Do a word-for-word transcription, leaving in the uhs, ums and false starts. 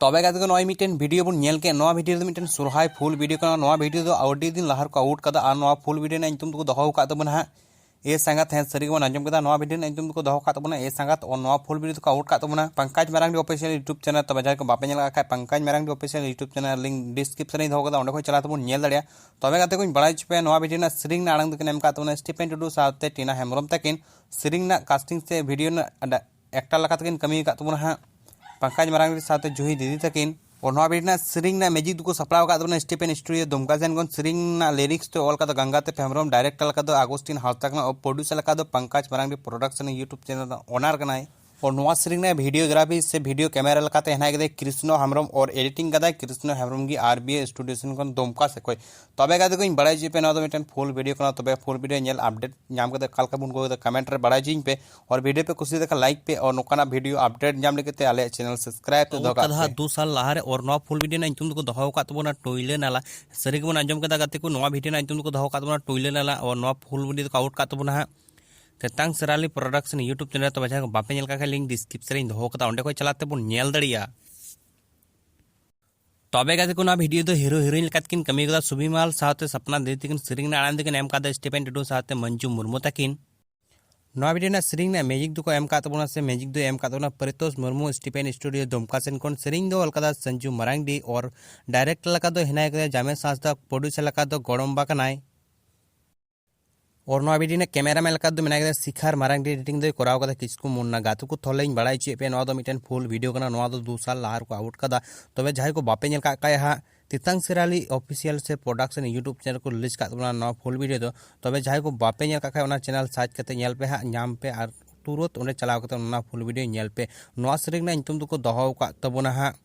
ᱛᱚᱵᱮ ᱜᱟᱛᱮ ᱠᱚ, ᱱᱚᱜᱼᱚᱭ ᱢᱤᱫᱴᱮᱱ ᱵᱷᱤᱰᱤᱭᱳ ᱵᱚᱱ ᱧᱮᱞ ᱠᱮᱫ, ᱱᱚᱣᱟ ᱵᱷᱤᱰᱤᱭᱳ ᱫᱚ ᱢᱤᱫᱴᱮᱱ ᱥᱚᱨᱦᱟᱭ ᱯᱷᱩᱞ ᱵᱷᱤᱰᱤᱭᱳ ᱠᱟᱱᱟ᱾ ᱱᱚᱣᱟ ᱵᱷᱤᱰᱤᱭᱳ ᱫᱚ ᱟᱹᱰᱤ ᱫᱤᱱ ᱞᱟᱦᱟ ᱨᱮᱠᱚ ᱟᱣᱩᱴ ᱠᱟᱫᱟ, ᱟᱨ ᱱᱚᱣᱟ ᱯᱷᱩᱞ ᱵᱷᱤᱰᱤᱭᱳ ᱨᱮᱱᱟᱜ ᱧᱩᱛᱩᱢ ᱫᱚᱠᱚ ᱫᱚᱦᱚ ᱟᱠᱟᱫ ᱛᱟᱵᱚᱱᱟ ᱦᱟᱸᱜ ᱮ ᱥᱟᱸᱜᱟᱛ᱾ ᱦᱮᱸ, ᱥᱟᱹᱨᱤ ᱜᱮᱵᱚᱱ ᱟᱸᱡᱚᱢ ᱠᱮᱫᱟ, ᱱᱚᱣᱟ ᱵᱷᱤᱰᱤᱭᱳ ᱨᱮᱱᱟᱜ ᱧᱩᱛᱩᱢ ᱫᱚᱠᱚ ᱫᱚᱦᱚ ᱟᱠᱟᱫ ᱛᱟᱵᱚᱱᱟ ᱮ ᱥᱟᱸᱜᱟᱛ, ᱟᱨ ᱱᱚᱣᱟ ᱯᱷᱩᱞ ᱵᱷᱤᱰᱤᱭᱳ ᱫᱚᱠᱚ ᱟᱣᱩᱴ ᱠᱟᱫ ᱛᱟᱵᱚᱱᱟ Pankaj Marandi official YouTube channel. ᱛᱚᱵᱮ ᱡᱟᱦᱟᱸᱭ ᱠᱚ ᱵᱟᱯᱮ ᱧᱮᱞ ᱟᱠᱟᱫ ᱠᱷᱟᱡ, Pankaj Marandi official YouTube channel link description ᱨᱮᱧ ᱫᱚᱦᱚ ᱠᱟᱫᱟ, ᱚᱸᱰᱮ ᱠᱷᱚᱱ ᱪᱟᱞᱟᱣ ᱛᱮᱵᱚᱱ ᱧᱮᱞ ᱫᱟᱲᱮᱭᱟᱜᱼᱟ᱾ ᱛᱚᱵᱮ ᱜᱟᱛᱮ ᱠᱚᱧ ᱵᱟᱲᱟᱭ ᱦᱚᱪᱚ ᱯᱮᱭᱟ, ᱱᱚᱣᱟ ᱵᱷᱤᱰᱤᱭᱳ ᱨᱮᱱᱟᱜ ᱥᱮᱨᱮᱧ ᱨᱮᱱᱟᱜ ᱟᱲᱟᱝ ᱫᱚᱠᱤᱱ ᱮᱢ ᱟᱠᱟᱫ ᱛᱟᱵᱚᱱᱟ ᱥᱴᱤᱯᱮᱱ ᱴᱩᱰᱩ ᱥᱟᱶᱛᱮ ᱴᱤᱱᱟ ᱦᱮᱢᱵᱨᱚᱢ ᱛᱟᱹᱠᱤᱱ᱾ ᱥᱮᱨᱮᱧ ᱨᱮᱱᱟᱜ ᱠᱟᱥᱴᱤᱝ ᱥᱮ ᱵᱷᱤᱰᱤᱭᱳ ᱨᱮᱱᱟᱜ ᱮᱠᱴᱟᱨ ᱞᱮᱠᱟ ᱛᱮᱠᱤᱱ ᱠᱟᱹᱢᱤ ᱟᱠᱟᱫ ᱛᱟᱵᱚᱱᱟ ᱦᱟᱸᱜ ᱯᱚᱝᱠᱚᱡᱽ ᱢᱟᱨᱟᱝᱰᱤ ᱥᱟᱶᱛᱮ ᱡᱩᱦᱤ ᱫᱤᱫᱤ ᱛᱟᱹᱠᱤᱱ᱾ ᱟᱨ ᱱᱚᱣᱟ ᱵᱷᱤᱰᱤᱭᱳ ᱨᱮᱱᱟᱜ ᱥᱮᱨᱮᱧ ᱨᱮᱱᱟᱜ ᱢᱤᱭᱩᱡᱤᱠ ᱫᱚᱠᱚ ᱥᱟᱯᱲᱟᱣ ᱟᱠᱟᱫ ᱛᱟᱵᱚᱱᱟ ᱥᱴᱤᱯᱮᱱ ᱥᱴᱩᱰᱤᱭᱳ ᱫᱩᱢᱠᱟ ᱥᱮᱱ ᱠᱷᱚᱱ᱾ ᱥᱮᱨᱮᱧ ᱨᱮᱱᱟᱜ ᱞᱤᱨᱤᱠᱥ ᱫᱚ ᱚᱞ ᱠᱟᱫᱟ ᱜᱟᱝᱜᱟᱛᱮ ᱦᱮᱢᱵᱨᱚᱢ, ᱰᱟᱭᱨᱮᱠᱴᱟᱨ ᱞᱮᱠᱟ ᱫᱚ ᱟᱜᱚᱥᱴᱤᱱ ᱦᱟᱸᱥᱫᱟ ᱠᱟᱱᱟ, ᱟᱨ ᱯᱨᱚᱰᱭᱩᱥᱟᱨ ᱞᱮᱠᱟ ᱫᱚ ᱯᱚᱝᱠᱚᱡᱽ ᱢᱟᱨᱟᱝᱰᱤ ᱯᱨᱚᱰᱟᱠᱥᱚᱱ ᱭᱩᱴᱩᱵᱽ ᱪᱮᱱᱮᱞ ᱨᱮᱱ ᱳᱱᱟᱨ ᱠᱟᱱᱟᱭ᱾ ᱟᱨ ᱱᱚᱣᱟ ᱥᱮᱨᱮᱧ ᱨᱮᱱᱟᱜ ᱵᱷᱤᱰᱤᱭᱳᱜᱨᱟᱯᱷᱤ ᱥᱮ ᱵᱷᱤᱰᱤᱭᱳ ᱠᱮᱢᱮᱨᱟ ᱞᱮᱠᱟᱛᱮ ᱦᱮᱱᱟᱭ ᱠᱟᱫᱮᱭᱟ ᱠᱨᱤᱥᱱᱚ ᱦᱮᱢᱵᱨᱚᱢ, ᱟᱨ ᱮᱰᱤᱴᱤᱝ ᱠᱟᱫᱟᱭ ᱠᱨᱤᱥᱱᱚ ᱦᱮᱢᱵᱨᱚᱢ ᱜᱮ ᱟᱨ ᱵᱤ ᱮ ᱥᱴᱩᱰᱤᱭᱳ ᱥᱮᱱ ᱠᱷᱚᱱ ᱫᱩᱢᱠᱟ ᱥᱮᱫ ᱠᱷᱚᱱ᱾ ᱛᱚᱵᱮ ᱜᱟᱛᱮ ᱠᱚᱧ ᱵᱟᱲᱟᱭ ᱦᱚᱪᱚᱭᱮᱫ ᱯᱮ, ᱱᱚᱣᱟ ᱫᱚ ᱢᱤᱫᱴᱮᱱ ᱯᱷᱩᱞ ᱵᱷᱤᱰᱤᱭᱳ ᱠᱟᱱᱟ᱾ ᱛᱚᱵᱮ ᱯᱷᱩᱞ ᱵᱷᱤᱰᱤᱭᱳ ᱧᱮᱞ ᱟᱯᱰᱮᱴ ᱧᱟᱢ ᱠᱟᱛᱮ ᱚᱠᱟ ᱞᱮᱠᱟ ᱵᱚᱱ ᱟᱹᱭᱠᱟᱹᱣ ᱠᱮᱫᱟ, ᱠᱚᱢᱮᱱᱴ ᱨᱮ ᱵᱟᱲᱟᱭ ᱦᱚᱪᱚᱧ ᱯᱮ᱾ ᱟᱨ ᱵᱷᱤᱰᱤᱭᱳ ᱯᱮ ᱠᱩᱥᱤᱭᱟᱫᱟ ᱠᱷᱟᱱ ᱞᱟᱭᱤᱠ ᱯᱮ, ᱟᱨ ᱱᱚᱝᱠᱟᱱᱟᱜ ᱵᱷᱤᱰᱤᱭᱳ ᱟᱯᱰᱮᱴ ᱧᱟᱢ ᱞᱟᱹᱜᱤᱫ ᱛᱮ ᱟᱞᱮᱭᱟᱜ ᱪᱮᱱᱮᱞ ᱥᱟᱵᱥᱠᱨᱟᱭᱤᱵ ᱛᱮ ᱫᱚᱦᱚ ᱠᱟᱜ ᱯᱮ᱾ ᱫᱩ ᱥᱟᱞ ᱞᱟᱦᱟᱨᱮ ᱟᱨ ᱱᱚᱣᱟ ᱯᱷᱩᱞ ᱵᱷᱤᱰᱤᱭᱳ ᱨᱮᱱᱟᱜ ᱧᱩᱛᱩᱢ ᱫᱚᱠᱚ ᱫᱚᱦᱚ ᱟᱠᱟᱫ ᱛᱟᱵᱚᱱᱟ ᱴᱩᱭᱞᱟᱹ ᱱᱟᱞᱟ᱾ ᱥᱟᱹᱨᱤ ᱜᱮᱵᱚᱱ ᱟᱸᱡᱚᱢ ᱠᱮᱫᱟ ᱜᱟᱛᱮ ᱠᱚ, ᱱᱚᱣᱟ ᱵᱷᱤᱰᱤᱭᱳ ᱨᱮᱱᱟᱜ ᱧᱩᱛᱩᱢ ᱫᱚᱠᱚ ᱫᱚᱦᱚ ᱟᱠᱟᱫ ᱛᱟᱵᱚᱱᱟ ᱴᱩᱭᱞᱟᱹ ᱱᱟᱞᱟ, ᱟᱨ ᱱᱚᱣᱟ ᱯᱷᱩᱞ ᱵᱷᱤᱰᱤᱭᱳ ᱫᱚᱠᱚ ᱟᱣᱩᱴ ᱠᱟᱜ ᱛᱟᱵᱚᱱᱟ ᱦᱟᱸᱜ ᱛᱮᱛᱟᱝ ᱥᱮᱨᱟᱞᱤ ᱯᱨᱚᱰᱟᱠᱥᱚᱱ ᱭᱩᱴᱩᱵᱽ ᱪᱮᱱᱮᱞ᱾ ᱛᱚᱵᱮ ᱡᱟᱦᱟᱸᱭ ᱠᱚ ᱵᱟᱯᱮ ᱧᱮᱞ ᱠᱟᱜ ᱠᱷᱟᱡ, ᱞᱤᱝᱠ ᱰᱤᱥᱠᱨᱤᱯᱥᱚᱱ ᱨᱤᱧ ᱫᱚᱦᱚ ᱠᱟᱫᱟ, ᱚᱸᱰᱮ ᱠᱷᱚᱱ ᱪᱟᱞᱟᱜ ᱛᱮᱵᱚᱱ ᱧᱮᱞ ᱫᱟᱲᱮᱭᱟᱜᱼᱟ᱾ ᱛᱚᱵᱮ ᱜᱟᱛᱮ ᱠᱚ, ᱱᱚᱣᱟ ᱵᱷᱤᱰᱤᱭᱳ ᱫᱚ ᱦᱤᱨᱳ ᱦᱤᱨᱳᱭᱤᱱ ᱞᱮᱠᱟᱛᱮᱠᱤᱱ ᱠᱟᱹᱢᱤ ᱠᱟᱫᱟ ᱥᱩᱵᱤᱢᱟᱞ ᱥᱟᱶᱛᱮ ᱥᱟᱯᱱᱟ ᱫᱤᱫᱤ ᱛᱟᱹᱠᱤᱱ᱾ ᱥᱮᱨᱮᱧ ᱨᱮᱱᱟᱜ ᱟᱲᱟᱝ ᱫᱚᱠᱤᱱ ᱮᱢ ᱠᱟᱫᱟ ᱥᱴᱤᱯᱮᱱ ᱴᱩᱰᱩ ᱥᱟᱶᱛᱮ ᱢᱚᱧᱡᱩ ᱢᱩᱨᱢᱩ ᱛᱟᱹᱠᱤᱱ᱾ ᱱᱚᱣᱟ ᱵᱷᱤᱰᱤᱭᱳ ᱨᱮᱱᱟᱜ ᱥᱮᱨᱮᱧ ᱨᱮᱱᱟᱜ ᱢᱤᱭᱩᱡᱤᱠ ᱫᱚᱠᱚ ᱮᱢ ᱠᱟᱫ ᱛᱟᱵᱚᱱᱟ ᱥᱮ ᱢᱤᱭᱩᱡᱤᱠ ᱫᱚᱭ ᱮᱢ ᱠᱟᱫ ᱛᱟᱵᱚᱱᱟ ᱯᱟᱨᱤᱛᱳᱥ ᱢᱩᱨᱢᱩ ᱥᱴᱤᱯᱮᱱ ᱥᱴᱩᱰᱤᱭᱳ ᱫᱩᱢᱠᱟ ᱥᱮᱱ ᱠᱷᱚᱱ᱾ ᱥᱮᱨᱮᱧ ᱫᱚ ᱚᱞ ᱠᱟᱫᱟ ᱥᱚᱧᱡᱩ ᱢᱟᱨᱟᱝᱰᱤ, ᱟᱨ ᱰᱟᱭᱨᱮᱠᱴᱚᱨ ᱞᱮᱠᱟ ᱫᱚ ᱦᱮᱱᱟᱭ ᱠᱟᱫᱮᱭᱟ ᱡᱟᱢᱮᱥ ᱦᱟᱸᱥᱫᱟ, ᱯᱨᱚᱰᱭᱩᱥᱟᱨ ᱞᱮᱠᱟ ᱫᱚ ᱜᱚᱲᱚᱢᱵᱟ ᱠᱟᱱᱟᱭ᱾ ᱟᱨ ᱱᱚᱣᱟ ᱵᱷᱤᱰᱤᱭᱳ ᱨᱮᱱᱟᱜ ᱠᱮᱢᱮᱨᱟᱢᱮᱱ ᱞᱮᱠᱟ ᱫᱚ ᱢᱮᱱᱟᱭ ᱠᱟᱫᱮᱭᱟ ᱥᱤᱠᱷᱟᱨ ᱢᱟᱨᱟᱝᱰᱤ, ᱮᱰᱤᱴᱤᱝ ᱫᱚᱭ ᱠᱚᱨᱟᱣ ᱠᱟᱫᱟ ᱠᱤᱥᱠᱩ ᱢᱩᱱᱱᱟ᱾ ᱜᱟᱛᱮ ᱠᱚ, ᱛᱷᱚᱞᱮᱧ ᱵᱟᱲᱟᱭ ᱦᱚᱪᱚᱭᱮᱫ ᱯᱮᱭᱟ, ᱱᱚᱣᱟ ᱫᱚ ᱢᱤᱫᱴᱮᱱ ᱯᱷᱩᱞ ᱵᱷᱤᱰᱤᱭᱳ ᱠᱟᱱᱟ, ᱱᱚᱣᱟ ᱫᱚ ᱫᱩ ᱥᱟᱞ ᱞᱟᱦᱟ ᱨᱮᱠᱚ ᱟᱣᱩᱴ ᱠᱟᱫᱟ᱾ ᱛᱚᱵᱮ ᱡᱟᱦᱟᱸᱭ ᱠᱚ ᱵᱟᱯᱮ ᱧᱮᱞ ᱠᱟᱜ ᱠᱷᱟᱡ ᱦᱟᱸᱜ, ᱛᱮᱛᱟᱝ ᱥᱮᱨᱟᱞᱤ ᱚᱯᱷᱤᱥᱤᱭᱟᱞ ᱥᱮ ᱯᱨᱚᱰᱟᱠᱥᱚᱱ ᱭᱩᱴᱩᱵᱽ ᱪᱮᱱᱮᱞ ᱠᱚ ᱨᱤᱞᱤᱡᱽ ᱠᱟᱜ ᱛᱟᱵᱚᱱᱟ ᱱᱚᱣᱟ ᱯᱷᱩᱞ ᱵᱷᱤᱰᱤᱭᱳ ᱫᱚ᱾ ᱛᱚᱵᱮ ᱡᱟᱦᱟᱸᱭ ᱠᱚ ᱵᱟᱯᱮ ᱧᱮᱞ ᱠᱟᱜ ᱠᱷᱟᱡ, ᱚᱱᱟ ᱪᱮᱱᱮᱞ ᱥᱟᱨᱪ ᱠᱟᱛᱮ ᱧᱮᱞ ᱯᱮ ᱦᱟᱸᱜ, ᱧᱟᱢ ᱯᱮ, ᱟᱨ ᱛᱩᱨᱚᱛ ᱚᱸᱰᱮ ᱪᱟᱞᱟᱣ ᱠᱟᱛᱮ ᱚᱱᱟ ᱯᱷᱩᱞ ᱵᱷᱤᱰᱤᱭᱳ ᱧᱮᱞ ᱯᱮ᱾ ᱱᱚᱣᱟ ᱥᱮᱨᱮᱧ ᱨᱮᱱᱟᱜ ᱧᱩᱛᱩᱢ ᱫᱚᱠᱚ ᱫᱚᱦᱚ ᱟᱠᱟᱫ ᱛᱟᱵᱚᱱᱟ ᱦᱟᱸᱜ